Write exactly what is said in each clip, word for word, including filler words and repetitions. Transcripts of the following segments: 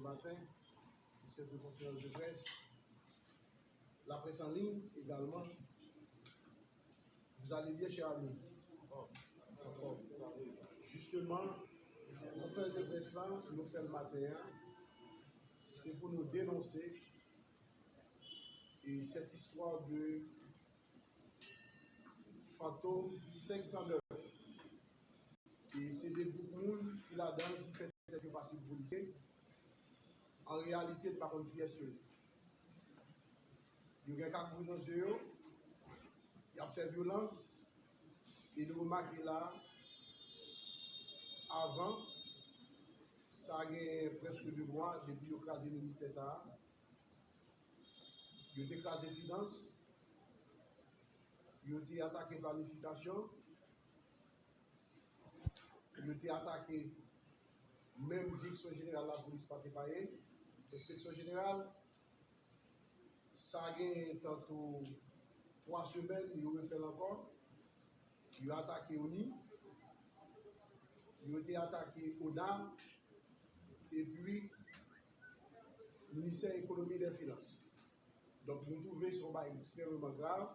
matin, pour cette conférence de presse. La presse en ligne également. Vous allez bien, chers amis? Justement, konferans de près la nou fè l maten an, se pou nou denonse e cette histoire de Fantòm senk san nèf. E se de gwoup moun ki ladan ki fè tèt yo pase pou polisye. An reyalite, n pa konn kiyès yo ye. Yo gen kak wouj nan zye yo, y ap fè vyolans, e nou remake la, avan, sa gen prèske de mwa depi yo kraze ministè sa a. Yo te kraze finans, yo te atake planifikasyon, yo te atake menm direksyon jeneral lapolis pa t epaye, enspeksyon jeneral, sa gen tankou twa semèn, yo refè l ankò, yo atake ONI, yo te atake ONA, epi Ministè Ekonomi e Finans. Donk, nou twouve se yon bagay ekstrèmeman grav.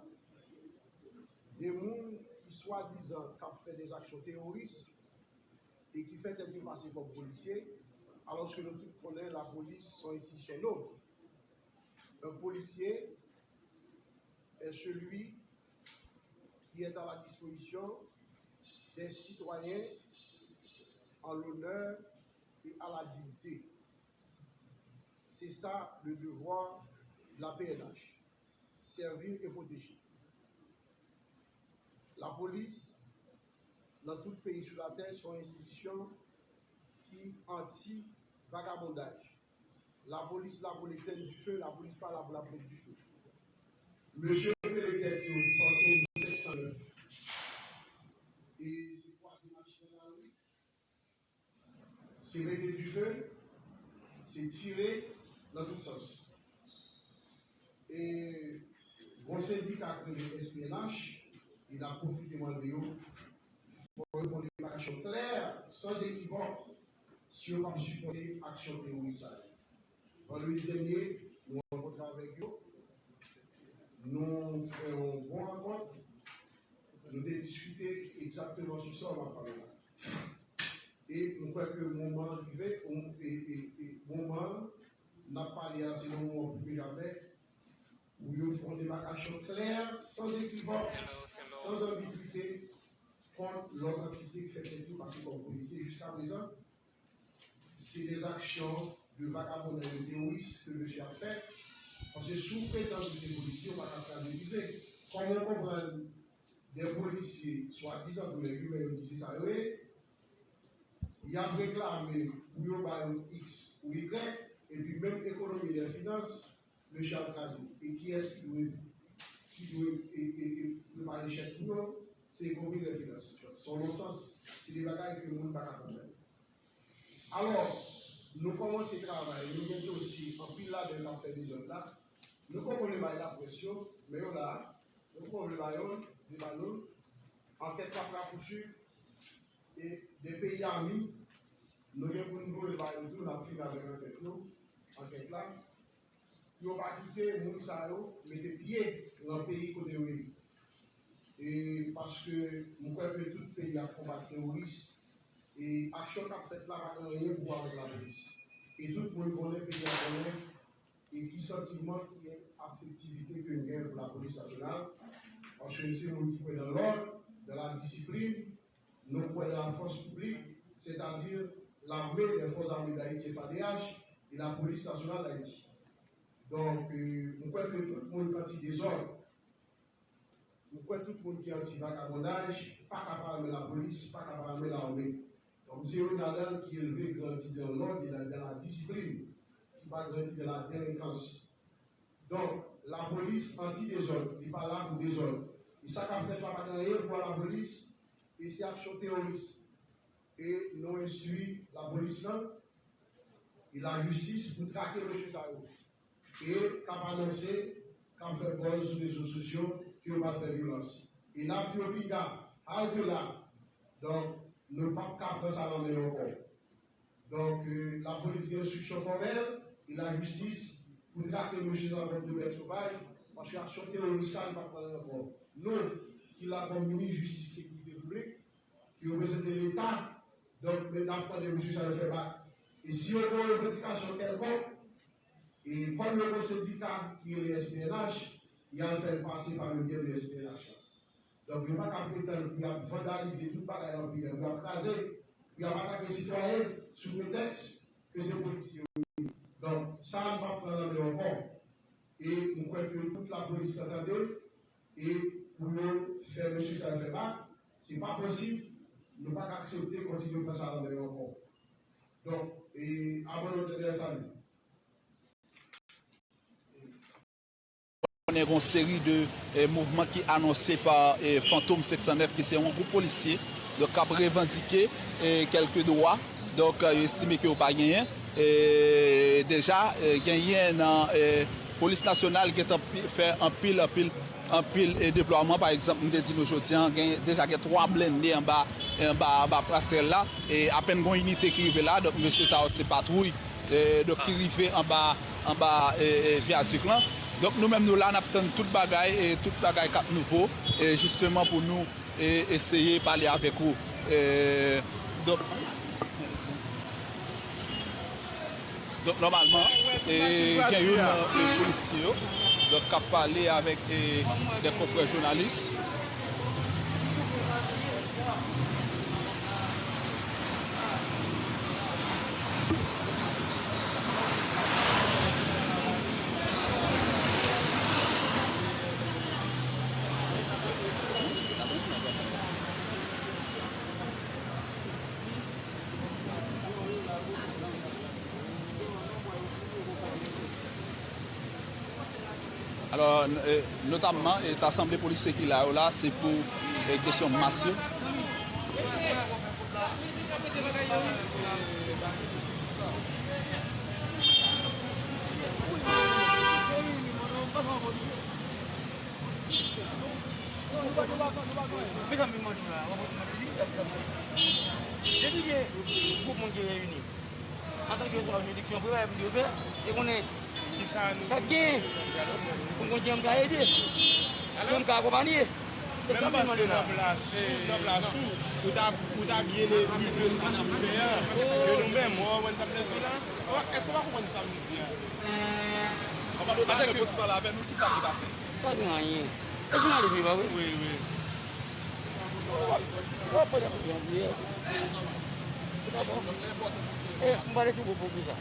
De moun ki swadizan k ap fè de aksyon teworis e ki fè tèt yo pase kòm polisye, alòske nou tout konnen lapolis se yon enstitisyon nob. Un policier est celui qui est à la disposition des citoyens en l'honneur et à la dignité. C'est ça le devoir de la P N H, servir et protéger. Lapolis, nan tout peyi sou latè, se yon enstitisyon ki anti vagabondaj. Lapolis la pou l etèn dife, lapolis pa la pou l ap met dife. Mesye yo rele tèt yo Fantòm senk san nèf. E se kwaze machin nan lari, se mete dife, se tire nan tout sans. E gon sendika k rele S P N H, e n ap pwofite mande yo, fò yo fè yon deklarasyon klè, san ekivòk, si yo p ap sipòte aksyon teworis sa yo. Vandredi dènye, nou rankontre avèk yo, nou fè yon bon rankont, nou te diskite egzakteman sou sa w ap pale la. E m kwè ke moman an rive, e, e, e moman an, n ap pale a, se yon moman pli ke jamè, pou yo fè yon demakasyon klè, san ekivòk, san anbigwite, kont lòt antite ki fè tèt yo pase kòm polisye jiska prezan. Se de aksyon de vagabondaj, de teworis ke mesye ap fè. Paske si w pretann ou se polisye, ou pa ka kraze brize. Kòman w konprann de polisye, swadizan, pou lè imen yo di se sa yo ye, y ap reklame pou yo ba yo X ou Y, epi menm ekonomi e finans, mesye ap kraze. E kiyès ki dwe, ki dwe e, e, e prepare chèk pou yo? Se ekonomi e finans. Se yon nonsans. Se de bagay ke moun pa ka konprann. Alò, nou kòmanse travay, nou gen dosye, anpil ladan yo k ap fè dezòd la. Nou poko vle bay laprès yo, men yo la, nou poko vle ba yo, vle ba nou. Ankèt k ap rapousuiv, e de peyi ami, nou gen pou nou voye ba yo tou, n ap fini avèk ankèt yo, ankèt la. Pou yo pa kite moun sa yo mete pye nan peyi kote yo ye. E paske m kwè ke tout peyi ap konbat teworis, e aksyon k ap fèt la pa gen anyen pou wè avèk lapolis. E tout moun konnen, peyi a konnen, e ki santiman, ki afektivite ke n gen pou lapolis nasyonal, paske n se moun ki kwè nan lòd, nan ladisiplin, nou kwè nan lafòs piblik, sètadi L'armée des Forces Armées d'Haïti, F A D H, e Lapolis Nasyonal Dayiti. Donk, e, m kwè ke tout moun k anti dezòd, m kwè tout moun ki anti vagabondaj, pa ka pa renmen lapolis, pa ka pa renmen lame. Donk, m se youn ladan ki elve, grandi dan lòd e dan ladisiplin, ki pa grandi dan ladelekans. Donk, lapolis anti dezòd, li pa la pou dezòd. E sa k ap fèt la pa gen anyen pou wè lapolis, e se aksyon teworis. E nou enstwi lapolis lan e lajistis pou trake mesye sa yo. E k ap anonse, k ap fè buzz sou rezo sosyo ke yo pa t fè vyolans. E n ap di yo piga, halte là. Donk, nou p ap ka pran sa nan men yo ankò. Donk, euh, lapolis gen enstriksyon fòmèl e lajistis pou trake mesye sa kòm de bèt sovaj, paske aksyon teworis sa, li p ap pran ankò. Nou, ki la kòm minis jistis sekirite piblik, ki reprezante Leta, donk, n ap mande mesye sa yo fè bak. E si yo gen yon revandikasyon kèlkonk, e kòm yo gen sendika ki rele S P N H, y al fè l pase pa le byen de S P N H la. Donk, yo pa ka pretann pou y ap vandalize tout bagay nan peyi a, pou y ap kraze, pou y ap atake sitwayen sou pretèks ke se polisye yo ye. Donk, sa a n p ap pran nan men yo ankò. E m kwè ke tout lapolis sa tande, e pou yo fè mesye sa yo fè bak, se pa posib, nou pa ka aksepte kontinye pran sa nan men yo ankò. Donk, e, abòne w tande, salut. Konnen gen yon seri de, eh, mouvman ki anonse pa, eh, Fantom senk san nèf, ki se yon gwoup polisye, donk, k ap revandike, eh, kèlke dwa. Donk, eh, yo estime ke yo pa genyen. Eh, deja, eh, genyen nan, eh, Polis Nasyonal gentan pi-, fè anpil, anpil, anpil, eh, deplwaman. Pa egzanp, m te di nou jodi a, gen, deja gen twa blende anba, anba, anba pasrèl la. E apèn gen yon inite ki rive la. Donk, mesye sa yo se patwouy, eh, donk, ki rive anba, anba, eh, eh, vyadik lan. Donk, nou menm nou la, n ap tann tout bagay, e tout bagay k ap nouvo, e jisteman pou nou, e eseye pale avèk ou. E, donk, donk, nòmalman, e gen youn nan, e, polisye yo, donk, k ap pale avèk, e, de konfrè jounalis. Alò, n-, e, notamman, e, ta sanble polisye ki la yo la, se pou, e, kesyon mas yo. Mezanmi, mande la, w ap mande li, depi gen gwoup moun ki reyini, antanke responsab jiridiksyon, prepare pou yo fè, e konnen ki sa nou, sa k genyen, pou n konn kijan m ka ede, kijan m ka akonpanye. E sa m vin mande la. Nan plas ou, nan plas ou, ou ta, ou ta byen evi de sa n ap fè a, ke nou menm, w konprann sa m vle di la? Èske w pa konprann sa m di a? Antanke pwofesyonèl avè nou, ki sa ki pase? Pa gen anyen. E jounalis li, pa vre? Wi, wi. Ou ap pale pou jan di a. Ou pa bon. E, m pale sou gwo pou kisa?